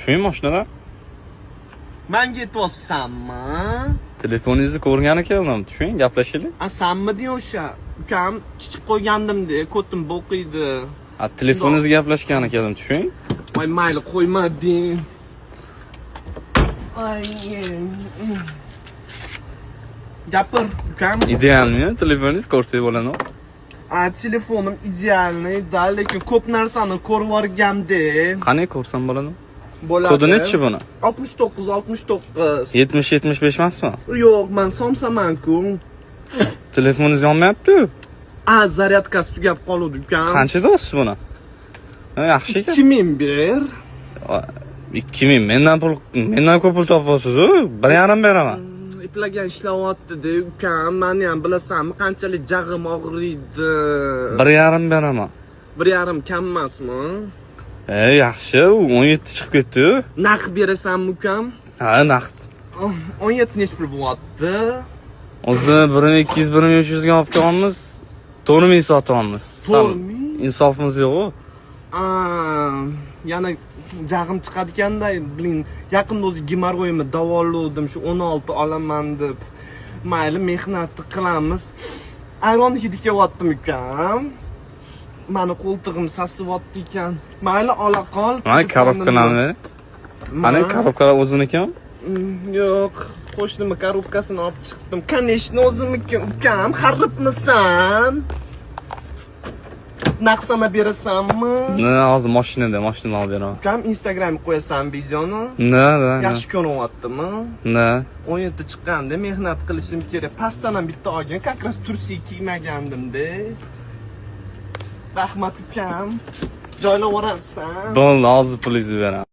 Tushmang mashinadan. Manga aytyapsanmi? Telefoningizni ko'rgani keldim. Tushing, gaplashaylik. A, sanmiding o'sha? Ukam chichib qo'ygandim-de, ko'tim bo'qiydi. A, telefoningizni gaplashgani keldim. Tushing. Voy, mayli, qo'ymading. Ay. Gapir, ukam. Идеальный telefoningiz, ko'rsak bo'ladimi? A, telefonim идеальный, да, lekin ko'p narsani ko'rib yuborganda. Qani, ko'rsam bo'ladimi? Bo'ladi. Kodi nechi buni? 69 69. 70 75 emasmi? Yo'q, man somsaman-ku. Telefoningiz yonmayapti-ku. A, зарядка si tugab qoluvdi, ukam. Qancha deyapsiz buni? Ha, yaxshi ekan. 2000 ber. 2000 mendan ko'p pul topyapsiz-u. 1,5 beraman. Eplagan ishlayapti-da, ukam. Mani ham bilasanmi, qanchalik jag'im og'riydi. 1,5 beraman. 1,5 kam emasmi? E, yaxshi, 17 chiqib ketdi-yu. Naqd berasanmi, ukam? Ha, naqd. Oh, 17 nechi pul bo'lyapti? O'zi 1200, 1300 ga olib kelyapmiz. 4000 sotyapmiz. 4000? Insofimiz yo'q-u. Aa, yana jag'im chiqadi ekanda, блин, yaqinda o'zi gemorroyimni davolovdim, shu 16 olaman deb. Mayli, mehnatni qilamiz. Ayron hidi kelyaptimi, ukam? Mani qo'ltig'im sasivyapti ekan. Mayli, ola qol. Mana коробка larni bering. Qani, коробка lar o'zinikimi? Yo'q, qo'shnimni коробка sini olib chiqdim. Конечно, o'zimniki, ukam, xaribmisan? Naqd sanab berasanmi? Na, hozir mashinada, mashinada olib beraman. Ukam, Instagramga qo'yasan videoni? На. Yaxshi ko'rinyaptimi? На. 17 chiqqanda mehnat qilishim kerak. Pastdan ham bitta olgin, как раз трусы kiymagandimda. Rahmat, ukam. Joylab yuborarsan. Bo'ldi, hozir pulingizni beraman.